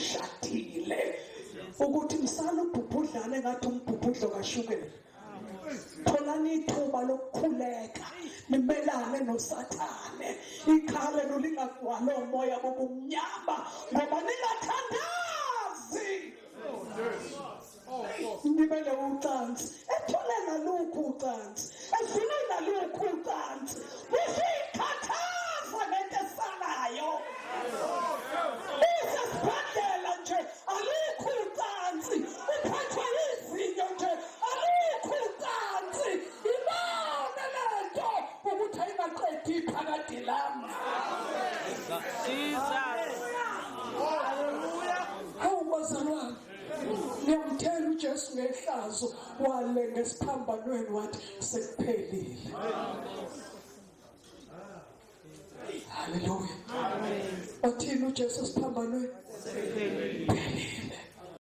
abangashadile ukuthi msala ubhubhudlane ngathi umbhubhudlo kashukela. Tholani ithuba lokukhuleka nimelane noSathane, ikhale lingagcwala umoya bobumnyama ngoba ningathandazi. Nibele ucansi, ethole nalukhu ucansi, edlule nalukhu ucansi, usikhathaza ngento esalayo. Usesibhedlela nje alukho ucansi, uphathwa izinyo nje alukho ucansi. Ibone lento ukuthi ayingaqedi iphakade lami. Jesus. Hallelujah. Hawu bazalwane, ngiyamthela uJesu ngehlazo wale ngesiphambanweni wathi sekuphelile. Haleluya. Wathini uJesu esiphambanweni?